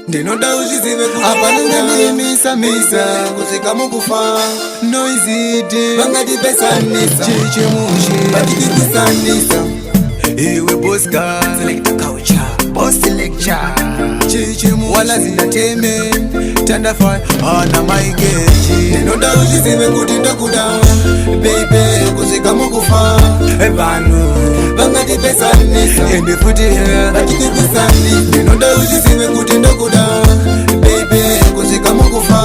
Ndinoda uzvizive kuti apanonganimisa misa kusvika mukufa noiziti vangatipesanisa chichimushe vatitirwisanisa. Iwe bosca boss lecture chichimuwala zindateme tandafire ana maikechi. Ndinoda uzvizive kuti ndokuda, baby, kusvika mukufa. Vanhu vangatipesanisa ende futi vatitirwisanisa. Ndinoda uzvizive kuti ndokuda, baby, kusvika mukufa.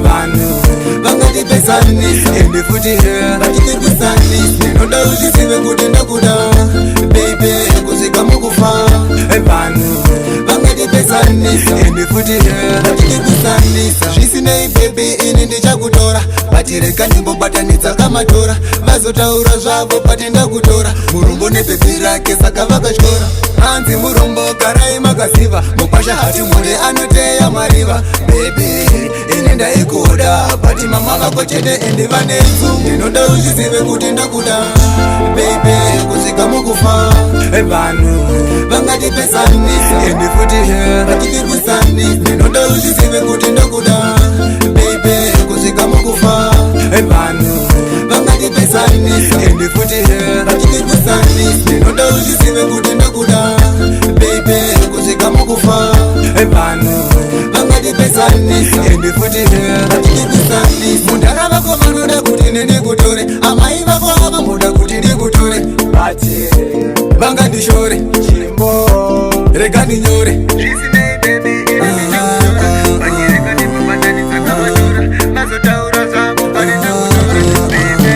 Vanhu vangatipesanisa ende futi vatitirwisanisa. Ndinoda uzvizive kuti ndokuda, baby, kusvika mukufa. Vanhu vangatipesanisa ende futi vatitirwisanisa. Zvisinei, baby, ini ndichakutora, patireka ndimbobatanidza kamatora. Vazotaura zvavo pati ndakutora murombo nebhebhi rake, saka vakatyora. Hanzi murombo garai makaziva, mukwasha hati mune anoteya mariva. Baby, ini ndaikuda, but mama vako chete ende vanetsu. Ndinoda uzvizive kuti ndokuda, baby, kusvika mukufa. Vanhu vangatipesanisa ende futi vatitirwisanisa. Ndinoda uzvizive kuti ndokuda, baby, kusvika mukufa. Vanhu vangatipesanisa ende futi vatitirwisanisa. Ndinoda uzvizive kuti ndokuda, baby, kusvika mukufa. Vanhu vangatipesanisa ende futi vatitirwisanisa. Mundara vako vanoda kuti nendikutore, amai vako avamboda kuti ndikutore, but vangandishore. Chimbo. Rega ndinyore. Zvisinei, baby, ini ndichakutora, panyereka ndimbobatanidza kamatora. Vazotaura zvavo pari ndakutora, baby.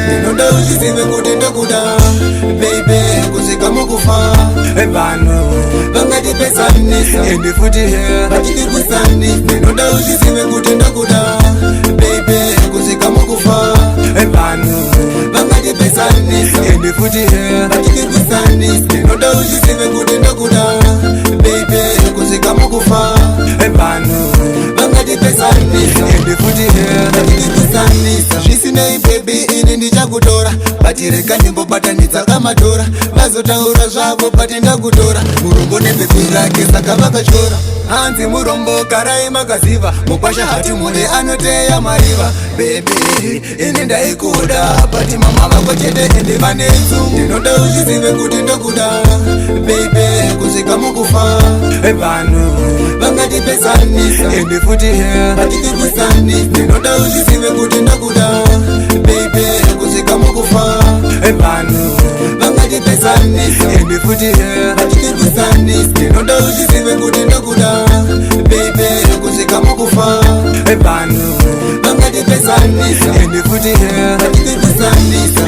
Ndinoda uzvizive kuti ndokuda, baby, kusvika mukufa. Vanhu vangatipesanisa ende futi vatitirwisanisa. Ndinoda uzvizive kuti ndokuda, baby, kusvika mukufa. Vanhu vangatipesanisa ende futi vatitirwisanisa. Ndinoda uzvizive kuti ndokuda, baby, kusvika mukufa. Vanhu vangatipesanisa ende futi vatitirwisanisa. Zvisinei, baby, ini ndichakutora, patireka ndimbobatanidza kamatora. Vazotaura zvavo pati ndakutora murombo nebhebhi rake, saka vakatyora. Hanzi murombo garai makaziva, mukwasha hati mune anoteya mariva. Baby, ini ndaikuda, but mama vako chete ende vanetsu. Ndinoda uzvizive kuti ndokuda, baby, kusvika mukufa. Vanhu vangatipesanisa ende futi vatitirwisanisa. Ndinoda uzvizive kuti ndokuda, baby, kusvika mukufa. Vanhu vangatipesanisa ende futi vatitirwisanisa. Ndinoda uzvizive kuti ndokuda, baby, kusvika mukufa. Vanhu vangatipesanisa ende futi vatitirwisanisa.